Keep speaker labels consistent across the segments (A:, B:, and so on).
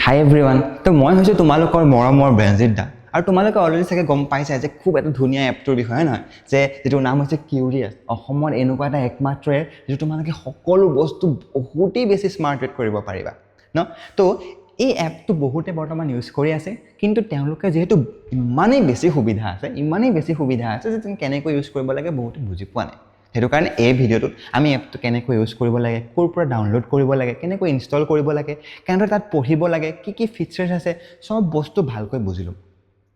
A: হাই everyone, তো মই হৈছোঁ তোমালোকৰ মৰমৰ বেনজিত দা আৰু তোমালোকে অলৰেডি চাগে গম পাইছা যে খুব এটা ধুনীয়া এপটোৰ বিষয়ে, হয় নহয়, যে যিটোৰ নাম হৈছে কিউৰিয়াছ। অসমত এনেকুৱা এটা একমাত্ৰ এপ যিটো তোমালোকে সকলো বস্তু বহুতেই বেছি স্মাৰ্ট ৱেত কৰিব পাৰিবা ন। তো এই এপটো বহুতে বৰ্তমান ইউজ কৰি আছে, কিন্তু তেওঁলোকে যিহেতু ইমানেই বেছি সুবিধা আছে, ইমানেই বেছি সুবিধা আছে যে তুমি কেনেকৈ ইউজ কৰিব লাগে বহুতে বুজি পোৱা নাই। সেইটো কাৰণে এই ভিডিঅ'টোত আমি এপটো কেনেকৈ ইউজ কৰিব লাগে, ক'ৰ পৰা ডাউনলোড কৰিব লাগে, কেনেকৈ ইনষ্টল কৰিব লাগে, কেনেদৰে তাত পঢ়িব লাগে, কি কি ফিচাৰ্ছ আছে, চব বস্তু ভালকৈ বুজি ল'ম।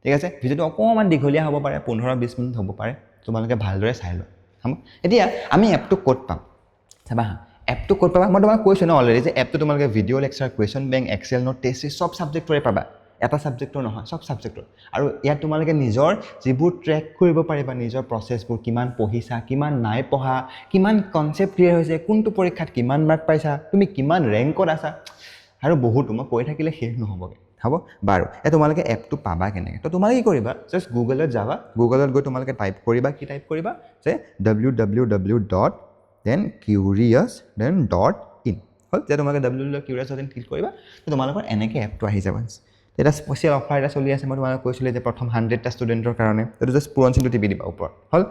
A: ঠিক আছে, ভিডিঅ'টো অকণমান দীঘলীয়া হ'ব পাৰে, 15-20 মিনিট হ'ব পাৰে, তোমালোকে ভালদৰে চাই লোৱা। হ'ব, এতিয়া আমি এপটো ক'ত পাম চাবা। হা, এপটো ক'ত পাবা? মই তোমাক কৈছোঁ ন অলৰেডি যে এপটো তোমালোকে video lecture, question bank, Excel note, test, চব ছাবজেক্টৰে পাবা। এটা ছাবজেক্টৰ নহয়, চব ছাবজেক্টৰ। আৰু ইয়াত তোমালোকে নিজৰ যিবোৰ ট্ৰেক কৰিব পাৰিবা, নিজৰ প্ৰচেছবোৰ, কিমান পঢ়িছা, কিমান নাই পঢ়া, কিমান কনচেপ্ট ক্লিয়াৰ হৈছে, কোনটো পৰীক্ষাত কিমান মাৰ্ক পাইছা, তুমি কিমান ৰেংকত আছা আৰু বহুতো, মই কৈ থাকিলে শেষ নহ'বগৈ। হ'ব বাৰু, এতিয়া তোমালোকে এপটো পাবা কেনেকৈ? তো তোমালোকে কি কৰিবা? জাষ্ট গুগলত যাবা। গুগলত গৈ তোমালোকে টাইপ কৰিবা, কি টাইপ কৰিবা যে www dot then curious then dot in। হ'ল, যেতিয়া তোমালোকে ww curious dot in click কৰিবা, তো তোমালোকৰ এনেকৈ এপটো আহি যাব। এটা স্পেচিয়েল অফাৰ এটা চলি আছে, মই তোমালোকক কৈছিলোঁ যে প্ৰথম 100টা ষ্টুডেণ্টৰ কাৰণে। এইটো জাষ্ট পূৰণ চিনটো টিপি দিবা ওপৰত। হ'ল,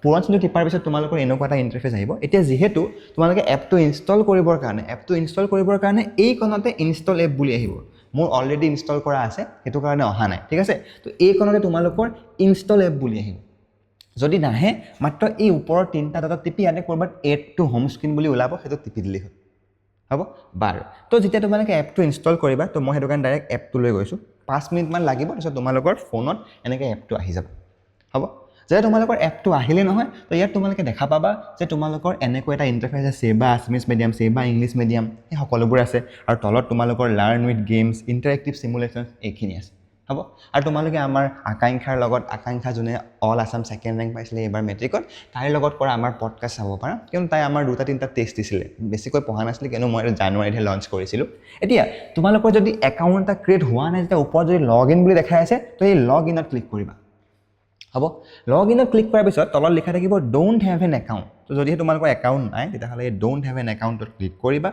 A: পূৰণ চিনটো টিপাৰ পিছত তোমালোকৰ এনেকুৱা এটা ইণ্টাৰফেচ আহিব। এতিয়া যিহেতু তোমালোকে এপটো ইনষ্টল কৰিবৰ কাৰণে এইকণতে ইনষ্টল এপ বুলি আহিব। মোৰ অলৰেডি ইনষ্টল কৰা আছে, সেইটো কাৰণে অহা নাই। ঠিক আছে, তো এইকণতে তোমালোকৰ ইনষ্টল এপ বুলি আহিব। যদি নাহে, মাত্ৰ এই ওপৰৰ তিনিটা ডটত টিপি ইয়াতে ক'ৰবাত এড টু হোম স্ক্ৰীণ বুলি ওলাব, সেইটো টিপি দিলেই হ'ল। হ'ব বাৰু, তো যেতিয়া তোমালোকে এপটো ইনষ্টল কৰিবা, তো মই সেইটো কাৰণে ডাইৰেক্ট এপটো লৈ গৈছোঁ। 5 মিনিটমান লাগিব, তাৰপিছত তোমালোকৰ ফোনত এনেকৈ এপটো আহি যাব। হ'ব, যেতিয়া তোমালোকৰ এপটো আহিলে নহয়, তো ইয়াত তোমালোকে দেখা পাবা যে তোমালোকৰ এনেকৈ এটা ইণ্টাৰফেচ আছে, SEBA Assamese medium, SEBA English medium, সেই সকলোবোৰ আছে। আৰু তলত তোমালোকৰ learn with games, interactive simulation, এইখিনি আছে। হ'ব, আৰু তোমালোকে আমাৰ আকাংক্ষাৰ লগত, আকাংক্ষা যোনে অল আছাম ছেকেণ্ড ৰেংক পাইছিলে এইবাৰ মেট্ৰিকত, তাইৰ লগত কৰা আমাৰ পডকাষ্ট চাব পাৰা। কিয়নো তাই আমাৰ দুটা তিনিটা টেষ্ট দিছিলে, বেছিকৈ পঢ়া নাছিলে, কিয়নো মই এইটো জানুৱাৰীতহে লঞ্চ কৰিছিলোঁ। এতিয়া তোমালোকৰ যদি একাউণ্ট এটা ক্ৰিয়েট হোৱা নাই, যেতিয়া ওপৰত যদি লগ ইন বুলি দেখাই আছে, তো এই লগ ইনত ক্লিক কৰিবা। হ'ব, লগ ইনত ক্লিক কৰাৰ পিছত তলত লিখা থাকিব "don't have N account". তো যদিহে তোমালোকৰ একাউণ্ট নাই, তেতিয়াহ'লে এই don't have N একাউণ্টত ক্লিক কৰিবা।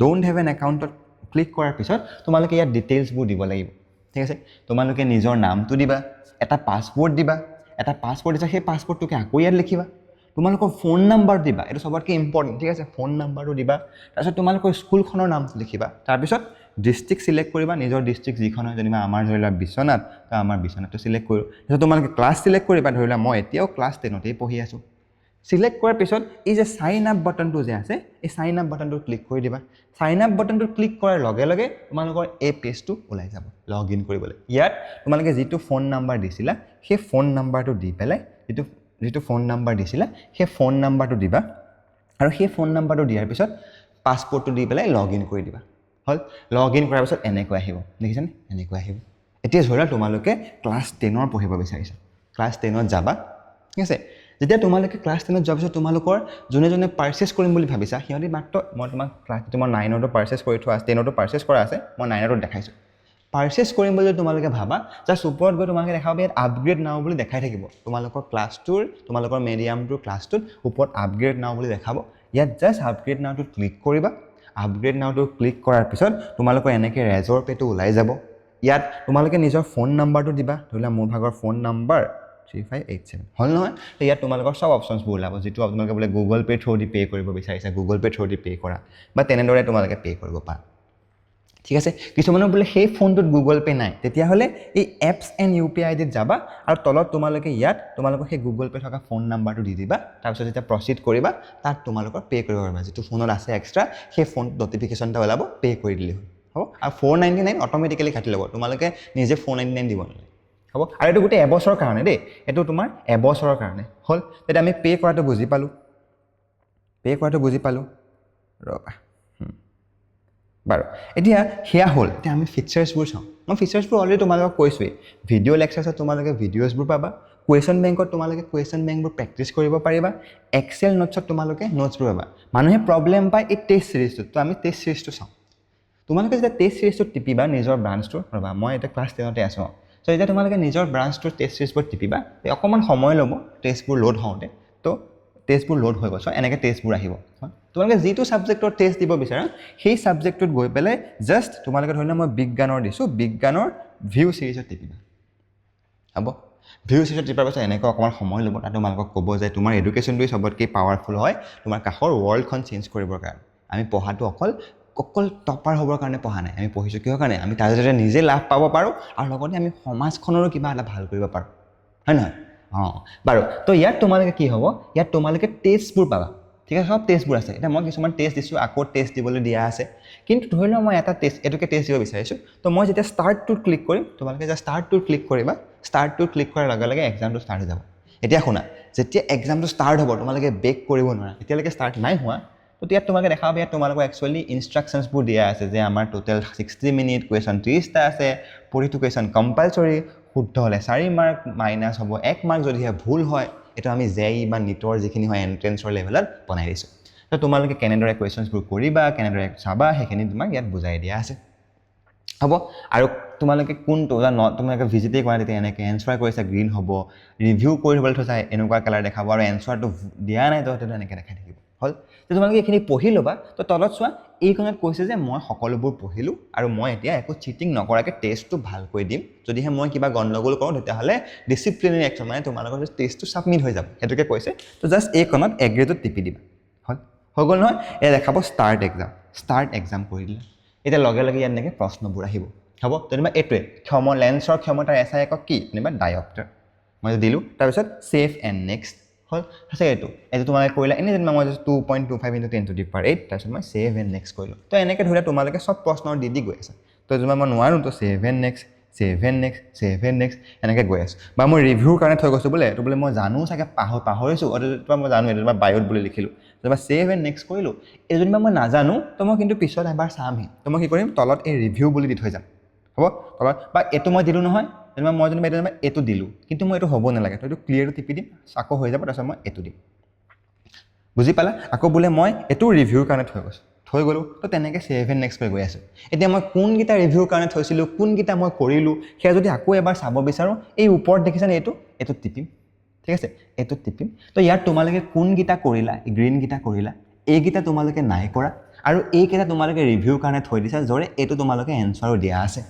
A: Don't have N একাউণ্টত ক্লিক কৰাৰ পিছত তোমালোকে ইয়াত ডিটেইলছবোৰ দিব লাগিব। ঠিক আছে, তোমালোকে নিজৰ নামটো দিবা, এটা পাছৱৰ্ড দিবা। এটা পাছৱৰ্ড দিছা, সেই পাছৱৰ্ডটোকে আকৌ ইয়াত লিখিবা। তোমালোকৰ ফোন নাম্বাৰ দিবা, এইটো চবতকৈ ইম্পৰ্টেণ্ট। ঠিক আছে, ফোন নাম্বাৰটো দিবা। তাৰপিছত তোমালোকৰ স্কুলখনৰ নামটো লিখিবা। তাৰপিছত ডিষ্ট্ৰিক্ট চিলেক্ট কৰিবা, নিজৰ ডিষ্ট্ৰিক্ট যিখন হয়। যেনিবা আমাৰ ধৰি লোৱা বিশ্বনাথ, তো আমাৰ বিশ্বনাথটো চিলেক্ট কৰোঁ। তাৰপিছত তোমালোকে ক্লাছ চিলেক্ট কৰিবা। ধৰি লোৱা মই এতিয়াও ক্লাছ 10তেই পঢ়ি আছোঁ। চিলেক্ট কৰাৰ পিছত এই যে চাইন আপ বাটনটো যে আছে, এই চাইন আপ বাটনটো ক্লিক কৰি দিবা। চাইন আপ বাটনটো ক্লিক কৰাৰ লগে লগে তোমালোকৰ এই পেজটো ওলাই যাব লগ ইন কৰিবলৈ। ইয়াত তোমালোকে যিটো ফোন নাম্বাৰ দিছিলা, সেই ফোন নাম্বাৰটো দি পেলাই, যিটো ফোন নাম্বাৰ দিছিলা, সেই ফোন নাম্বাৰটো দিবা। আৰু সেই ফোন নাম্বাৰটো দিয়াৰ পিছত পাছৱৰ্ডটো দি পেলাই লগ ইন কৰি দিবা। হ'ল, লগ ইন কৰাৰ পিছত এনেকৈ আহিব। দেখিছানে? এনেকৈ আহিব। এতিয়া ধৰি লোৱা তোমালোকে ক্লাছ 10ৰ পঢ়িব বিচাৰিছা, ক্লাছ 10ত যাবা। ঠিক আছে, যেতিয়া তোমালোকে ক্লাছ 10ত যোৱাৰ পিছত তোমালোকৰ যোনে যোনে পাৰ্চেছ কৰিম বুলি ভাবিছা, সিহঁতি মাত্ৰ, মই তোমাক ক্লাছ, তোমাৰ 9ৰটো পাৰ্চেছ কৰি থোৱা আছে, 10ৰটো পাৰ্চেছ কৰা আছে, মই 9ৰটো দেখাইছোঁ। পাৰ্চেছ কৰিম বুলি যদি তোমালোকে ভাবা, জাষ্ট ওপৰত গৈ তোমালোকে দেখাব ইয়াত আপগ্ৰেড নাও বুলি দেখাই থাকিব। তোমালোকৰ ক্লাছটোৰ, তোমালোকৰ মিডিয়ামটোৰ ক্লাছটোত ওপৰত আপগ্ৰেড নাও বুলি দেখাব। ইয়াত জাষ্ট আপগ্ৰেড নাওটোত ক্লিক কৰিবা। আপগ্ৰেড নাওটো ক্লিক কৰাৰ পিছত তোমালোকৰ এনেকৈ ৰেজৰ পে'টো ওলাই যাব। ইয়াত তোমালোকে নিজৰ ফোন নাম্বাৰটো দিবা। ধৰি লোৱা মোৰ ভাগৰ ফোন নাম্বাৰ 3587 হ'ল নহয়। তো ইয়াত তোমালোকৰ চব অপশ্যনছবোৰ ওলাব, যিটো আপোনালোকে বোলে গুগল পে' থ্ৰু দি পে' কৰিব বিচাৰিছে, গুগল পে' থ্ৰু দি পে' কৰা বা তেনেদৰে তোমালোকে পে' কৰিব পাৰা। ঠিক আছে, কিছুমানৰ বোলে সেই ফোনটোত গুগল পে' নাই, তেতিয়াহ'লে এই এপছ এণ্ড ইউ পি আই ডিত যাবা আৰু তলত তোমালোকে ইয়াত তোমালোকৰ সেই গুগল পে' থকা ফোন নাম্বাৰটো দি দিবা। তাৰপিছত যেতিয়া প্ৰচিড কৰিবা, তাত তোমালোকৰ পে' কৰিব পাৰিবা। যিটো ফোনত আছে এক্সট্ৰা, সেই ফোন নটিফিকেশ্যন এটা ওলাব, পে' কৰি দিলেই হ'ল। হ'ব, আৰু 499 অট'মেটিকেলি কাটি ল'ব, তোমালোকে নিজে 499 দিব নালাগে। হ'ব, আৰু এইটো গোটেই এবছৰৰ কাৰণে দেই, এইটো তোমাৰ এবছৰৰ কাৰণে। হ'ল, তেতিয়া আমি পে' কৰাটো বুজি পালোঁ, পে' কৰাটো বুজি পালোঁ। ৰ'বা। বাৰু, এতিয়া সেয়া হ'ল। এতিয়া আমি ফিচাৰ্ছবোৰ চাওঁ। মই ফিচাৰ্ছবোৰ অলৰেডি তোমালোকক কৈছোঁৱেই। ভিডিঅ' লেকচাৰ্ছত তোমালোকে ভিডিঅ'জবোৰ পাবা। কুৱেশ্যন বেংকত তোমালোকে কুৱেশ্যন বেংকবোৰ প্ৰেক্টিছ কৰিব পাৰিবা। এক্সেল নোটছত তোমালোকে নোটছবোৰ পাবা। মানুহে প্ৰব্লেম পায় এই টেষ্ট চিৰিজটোত, তো আমি টেষ্ট চিৰিজটো চাওঁ। তোমালোকে যেতিয়া টেষ্ট চিৰিজটোত টিপিবা নিজৰ ব্ৰাঞ্চটোৰ, ৰ'বা, মই এতিয়া ক্লাছ 10তে আছোঁ। চ' যেতিয়া তোমালোকে নিজৰ ব্ৰাঞ্চটোৰ টেষ্ট চিৰিজবোৰ টিপিবা, এই অকণমান সময় ল'ব টেষ্টবোৰ লোড হওঁতে। তো টেষ্টবোৰ লোড হৈ গ'ল। চ' এনেকৈ টেষ্টবোৰ আহিব। হয়। তোমালোকে যিটো ছাবজেক্টৰ টেষ্ট দিব বিচাৰা, সেই ছাবজেক্টটোত গৈ পেলাই জাষ্ট তোমালোকে, ধৰি লোৱা মই বিজ্ঞানৰ দিছোঁ, বিজ্ঞানৰ ভিউ চিৰিজত টিপিবা। হ'ব, ভিউ চিৰিজত টিপাৰ পাছত এনেকুৱা অকণমান সময় ল'ব। তাত তোমালোকক ক'ব যে তোমাৰ এডুকেশ্যনটোৱে চবতকৈ পাৱাৰফুল হয় তোমাৰ কাষৰ ৱৰ্ল্ডখন চেঞ্জ কৰিবৰ কাৰণে। আমি পঢ়াটো অকল টপাৰ হ'বৰ কাৰণে পঢ়া নাই। আমি পঢ়িছোঁ কিহৰ কাৰণে? আমি তাৰ জৰিয়তে নিজে লাভ পাব পাৰোঁ আৰু লগতে আমি সমাজখনৰো কিবা এটা ভাল কৰিব পাৰোঁ, হয় নহয়? অঁ, বাৰু। তো ইয়াত তোমালোকে কি হ'ব? ইয়াত তোমালোকে টেষ্টবোৰ পাবা, ঠিক আছে? চব টেষ্টবোৰ আছে। এতিয়া মই কিছুমান টেষ্ট দিছোঁ, আকৌ টেষ্ট দিবলৈ দিয়া আছে। কিন্তু ধৰি লোৱা মই এটা টেষ্ট, এইটোকে টেষ্ট দিব বিচাৰিছোঁ। তো মই যেতিয়া ষ্টাৰ্টটোত ক্লিক কৰিম, তোমালোকে যেতিয়া ষ্টাৰ্টটোত ক্লিক কৰিবা, ষ্টাৰ্টটোত ক্লিক কৰাৰ লগে লগে এক্সামটো ষ্টাৰ্ট হৈ যাব। এতিয়া শুনা, যেতিয়া এক্সামটো ষ্টাৰ্ট হ'ব, তোমালোকে বেক কৰিব নোৱাৰা। এতিয়ালৈকে ষ্টাৰ্ট নাই হোৱা। তো ইয়াত তোমালোকে দেখা পাবা, ইয়াত তোমালোকৰ একচুৱেলি ইনষ্ট্ৰাকশ্যনছবোৰ দিয়া আছে যে আমাৰ টোটেল 60 মিনিট, কুৱেশ্যন 30টা আছে, প্ৰতিটো কুৱেশ্যন কম্পালচৰি, শুদ্ধ হ'লে 4 মাৰ্ক, মাইনাছ হ'ব 1 মাৰ্ক যদিহে ভুল হয়। এইটো আমি জে ই বা নীটৰ যিখিনি হয়, এণ্ট্ৰেঞ্চৰ লেভেলত বনাই দিছোঁ। তো তোমালোকে কেনেদৰে কুৱেশ্যনছবোৰ কৰিবা, কেনেদৰে চাবা, সেইখিনি তোমাক ইয়াত বুজাই দিয়া আছে। হ'ব, আৰু তোমালোকে কোনটো ন তোমালোকে ভিজিটেই কৰা, তেতিয়া এনেকৈ এনচাৰ কৰিছা, গ্ৰীণ হ'ব। ৰিভিউ কৰি থ'বলৈ থৈছা, এনেকুৱা কালাৰ দেখাব। আৰু এনচাৰটো দিয়া নাই, তো সেইটো এনেকৈ দেখাই থাকিব। হ'ল, তো তোমালোকে এইখিনি পঢ়ি ল'বা। তো তলত চোৱা, এইখনত কৈছে যে মই সকলোবোৰ পঢ়িলোঁ আৰু মই এতিয়া একো চিটিং নকৰাকৈ টেষ্টটো ভালকৈ দিম। যদিহে মই কিবা গণ্ডগোল কৰোঁ, তেতিয়াহ'লে ডিচিপ্লিনাৰী একশ্যন, মানে তোমালোকৰ টেষ্টটো ছাবমিট হৈ যাব, সেইটোকে কৈছে। তো জাষ্ট এইখনত এগ্ৰিটোত টিপি দিবা। হ'ল, হৈ গ'ল নহয়? এয়া দেখাব ষ্টাৰ্ট এক্সাম। ষ্টাৰ্ট এক্সাম কৰি দিলে এতিয়া লগে লগে ইয়াত এনেকৈ প্ৰশ্নবোৰ আহিব। হ'ব, যেনিবা এইটোৱে লেন্সৰ ক্ষমতাৰ এছ I একক কি? যেনিবা ডায়প্টাৰ মই দিলোঁ। তাৰপিছত ছেভ এণ্ড নেক্সট। হ'ল, তাৰপিছত এইটো তোমালোকে কৰিলা। এনেই যেনিবা মই 2.25 into 10 to the power 8। তাৰপিছত মই ছেভ এণ্ড নেক্সট কৰিলোঁ। তো এনেকৈ ধৰি লোৱা তোমালোকে চব প্ৰশ্নৰ দি দি গৈ আছা। তো যেনিবা মই নোৱাৰোঁ, তো save and next, save and next, save and next, এনেকৈ গৈ আছোঁ। বা মই ৰিভিউৰ কাৰণে থৈ গৈছোঁ বোলে, এইটো বোলে মই জানো চাগে, পাহৰিছোঁ, এইটো মই জানো, এইটো যেনিবা বায়'ত বুলি লিখিলোঁ, যেনিবা ছেভ এণ্ড নেক্সট কৰিলোঁ। এই যেনিবা মই নাজানো, তো মই কিন্তু পিছত এবাৰ চামহি। তো মই কি কৰিম? তলত এই ৰিভিউ বুলি দি থৈ যাম। হ'ব, তলত বা এইটো মই দিলোঁ নহয়, যেনিবা মই যেনিবা এইটো দিলোঁ, কিন্তু মই এইটো হ'ব নালাগে, তো এইটো ক্লিয়াৰটো টিপি দিম, আকৌ হৈ যাব। তাৰপিছত মই এইটো দিম। বুজি পালা? আকৌ বোলে মই এইটো ৰিভিউৰ কাৰণে থৈ গৈছোঁ, থৈ গ'লোঁ। তো তেনেকৈ ছেভ এণ্ড নেক্সট কৰি গৈ আছোঁ। এতিয়া মই কোনকেইটা ৰিভিউৰ কাৰণে থৈছিলোঁ, কোনকেইটা মই কৰিলোঁ, সেয়া যদি আকৌ এবাৰ চাব বিচাৰোঁ, এই ওপৰত দেখিছানে এইটো? এইটোত টিপিম, ঠিক আছে? এইটোত টিপিম। তো ইয়াত তোমালোকে কোনকেইটা কৰিলা, গ্ৰীণকেইটা কৰিলা, এইকেইটা তোমালোকে নাই কৰা আৰু এইকেইটা তোমালোকে ৰিভিউৰ কাৰণে থৈ দিছা, য'ৰে এইটো তোমালোকে এনচাৰো দিয়া আছে।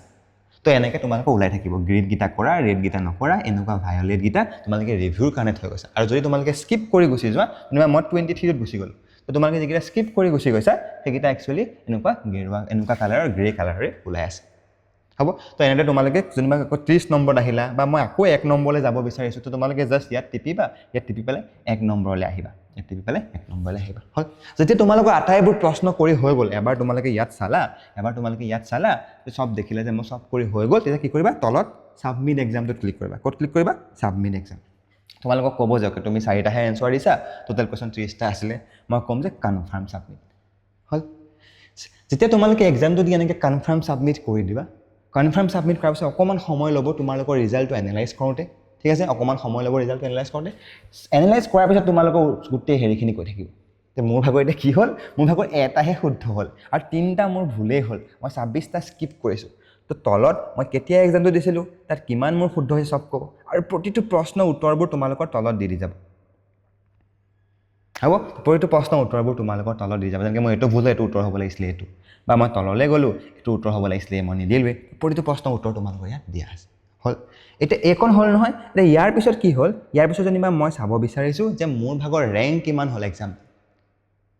A: তো এনেকৈ তোমালোকে ওলাই থাকিব, গ্ৰীণকেইটা কৰা, ৰেডকেইটা নকৰা, এনেকুৱা ভায়লেটকেইটা তোমালোকে ৰিভিউৰ কাৰণে থৈ গৈছা। আৰু যদি তোমালোকে স্কিপ কৰি গুচি যোৱা, যেনিবা মই 23ত গুচি গ'লোঁ, তো তোমালোকে যিকেইটা স্কিপ কৰি গুচি গৈছা, সেইকেইটা একচুৱেলি এনেকুৱা গেৰুৱা, এনেকুৱা কালাৰৰ, গ্ৰে কালাৰেৰে ওলাই আছে। হ'ব, তো এনেদৰে তোমালোকে যেনিবা আকৌ 30 নম্বৰত আহিলা বা মই আকৌ 1 নম্বৰলৈ যাব বিচাৰিছোঁ, তো তোমালোকে জাষ্ট ইয়াত টিপিবা। ইয়াত টিপি পেলাই 1 নম্বৰলৈ আহিবা। ইয়াত টিপি পেলাই 1 নম্বৰলৈ আহিবা। হ'ল, যেতিয়া তোমালোকৰ আটাইবোৰ প্ৰশ্ন কৰি হৈ গ'ল, এবাৰ তোমালোকে ইয়াত চালা, এবাৰ তোমালোকে ইয়াত চালা, চব দেখিলে যে মই চব কৰি হৈ গ'ল, তেতিয়া কি কৰিবা? তলত ছাবমিট এক্সামটোত ক্লিক কৰিবা। ক'ত ক্লিক কৰিবা? Submit exam. তোমালোকক ক'ব যে তুমি চাৰিটাহে এনচাৰ দিছা, টোটেল কুৱেশ্যন 30টা আছিলে। মই ক'ম যে কনফাৰ্ম ছাবমিট। হ'ল, যেতিয়া তোমালোকে এক্সামটো দি এনেকৈ কনফাৰ্ম ছাবমিট কৰি দিবা, কনফাৰ্ম ছাবমিট কৰাৰ পিছত অকণমান সময় ল'ব তোমালোকৰ ৰিজাল্টটো এনালাইজ কৰোঁতে, ঠিক আছে? অকণমান সময় ল'ব ৰিজাল্টটো এনালাইজ কৰোঁতে। এনালাইজ কৰাৰ পিছত তোমালোকৰ গোটেই হেৰিখিনি কৈ থাকিব যে মোৰ ভাগৰ এতিয়া কি হ'ল। মোৰ ভাগৰ এটাহে শুদ্ধ হ'ল আৰু তিনিটা মোৰ ভুলেই হ'ল। মই 26টা স্কিপ কৰিছোঁ। তো তলত মই কেতিয়া এক্সামটো দিছিলোঁ, তাত কিমান মোৰ শুদ্ধ হৈছে, চব ক'ব আৰু প্ৰতিটো প্ৰশ্নৰ উত্তৰবোৰ তোমালোকৰ তলত দি দি যাব। হ'ব, প্ৰতিটো প্ৰশ্নৰ উত্তৰবোৰ তোমালোকৰ তলত দি যাব। যেনেকৈ মই এইটো ভুল, এইটো উত্তৰ হ'ব লাগিছিলে এইটো, বা মই তললৈ গ'লোঁ, এইটো উত্তৰ হ'ব লাগিছিলে, মই নিদিলোৱেই। প্ৰতিটো প্ৰশ্নৰ উত্তৰ তোমালোকৰ ইয়াত দিয়া আছে। হ'ল, এতিয়া এইকণ হ'ল নহয়? এতিয়া ইয়াৰ পিছত কি হ'ল? ইয়াৰ পিছত যেনিবা মই চাব বিচাৰিছোঁ যে মোৰ ভাগৰ ৰেংক কিমান হ'ল এক্সাম,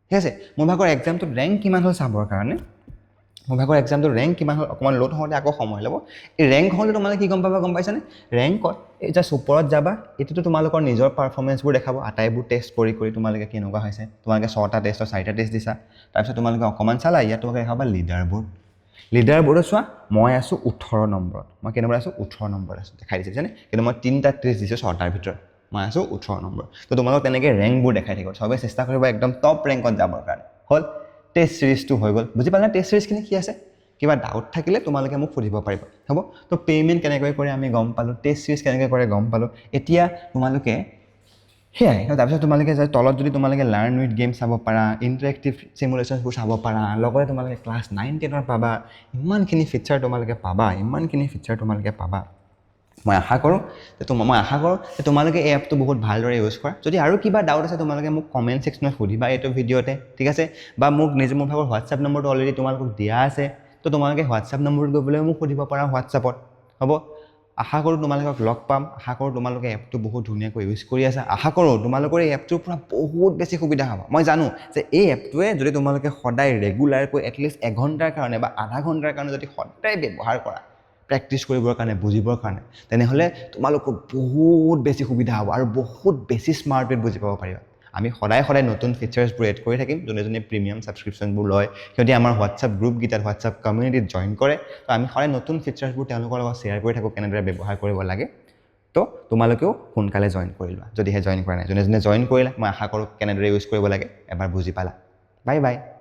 A: ঠিক আছে? মোৰ ভাগৰ এক্সামটোত ৰেংক কিমান হ'ল চাবৰ কাৰণে, মোৰ ভাগৰ এক্সামটোত ৰেংক কিমান হ'ল, অকণমান লোড হওঁতে আকৌ সময় ল'ব। এই ৰেংক হওঁতে তোমালোকে কি গম পাবা, গম পাইছানে? ৰেংকত এই জাষ্ট ওপৰত যাবা। এইটোতো তোমালোকৰ নিজৰ পাৰফৰ্মেঞ্চবোৰ দেখাব, আটাইবোৰ টেষ্ট কৰি কৰি তোমালোকে কেনেকুৱা হৈছে। তোমালোকে ছটা টেষ্টৰ চাৰিটা টেষ্ট দিছা। তাৰপিছত তোমালোকে অকণমান চালা, ইয়াত তোমালোকে দেখাবা লিডাৰ বৰ্ড। লিডাৰ বৰ্ডত চোৱা, মই আছোঁ 18 নম্বৰত। মই কেনেকুৱা আছোঁ? 18 নম্বৰত আছোঁ, দেখাই দিছে, দেখিছানে? কিন্তু মই তিনিটা টেষ্ট দিছোঁ ছটাৰ ভিতৰত, মই আছোঁ 18 নম্বৰ। তো তোমালোক তেনেকৈ ৰেংকবোৰ দেখাই থাকিব। চবেই চেষ্টা কৰিব একদম টপ ৰেংকত যাবৰ কাৰণে। হ'ল, টেষ্ট চিৰিজটো হৈ গ'ল। বুজি পালা টেষ্ট চিৰিজখিনি কি আছে? কিবা ডাউট থাকিলে তোমালোকে মোক সুধিব পাৰিবা। হ'ব, তো পে'মেণ্ট কেনেকৈ কৰে আমি গম পালোঁ, টেষ্ট চিৰিজ কেনেকৈ কৰে গম পালোঁ। এতিয়া তোমালোকে সেয়াই, তাৰপিছত তোমালোকে তলত যদি তোমালোকে লাৰ্ণ উইথ গেম চাব পাৰা, ইণ্টাৰেক্টিভ চিমুলেশ্যনছবোৰ চাব পাৰা, লগতে তোমালোকে ক্লাছ 9, 10ৰ পাবা। ইমানখিনি ফিচাৰ তোমালোকে পাবা, ইমানখিনি ফিচাৰ তোমালোকে পাবা। মই আশা কৰোঁ যে তোমালোকে এই এপটো বহুত ভালদৰে ইউজ কৰা। যদি আৰু কিবা ডাউট আছে, তোমালোকে মোক কমেণ্ট ছেকশ্যনত সুধিবা এইটো ভিডিঅ'তে, ঠিক আছে? বা মোক নিজে মোৰ ভাগৰ হোৱাটছএপ নম্বৰটো অলৰেডি তোমালোকক দিয়া আছে, তো তোমালোকে হোৱাটছএপ নম্বৰটোত গৈ পেলাই মোক সুধিব পাৰা হোৱাটছএপত। হ'ব, আশা কৰোঁ তোমালোকক লগ পাম। আশা কৰোঁ তোমালোকে এপটো বহুত ধুনীয়াকৈ ইউজ কৰি আছা। আশা কৰোঁ তোমালোকৰ এই এপটোৰ পৰা বহুত বেছি সুবিধা হ'ব। মই জানো যে এই এপটোৱে যদি তোমালোকে সদায় ৰেগুলাৰকৈ এটলিষ্ট এঘণ্টাৰ কাৰণে বা আধা ঘণ্টাৰ কাৰণে যদি সদায় ব্যৱহাৰ কৰা, প্ৰেক্টিছ কৰিবৰ কাৰণে, বুজিবৰ কাৰণে, তেনেহ'লে তোমালোকৰ বহুত বেছি সুবিধা হ'ব আৰু বহুত বেছি স্মাৰ্ট ৱেত বুজি পাব পাৰিবা। আমি সদায় সদায় নতুন ফিচাৰ্ছবোৰ এড কৰি থাকিম। যোনে যোনে প্ৰিমিয়াম ছাবস্ক্ৰিপশ্যনবোৰ লয়, সিহঁতি আমাৰ হোৱাটছআপ গ্ৰুপকেইটাত, হোৱাটছআপ কমিউনিটিত জইন কৰে। তো আমি সদায় নতুন ফিচাৰ্ছবোৰ তেওঁলোকৰ লগত শ্বেয়াৰ কৰি থাকোঁ, কেনেদৰে ব্যৱহাৰ কৰিব লাগে। তো তোমালোকেও সোনকালে জইন কৰি লোৱা, যদিহে জইন কৰা নাই। যোনে যোনে জইন কৰিলা, মই আশা কৰোঁ কেনেদৰে ইউজ কৰিব লাগে এবাৰ বুজি পালা। Bye bye.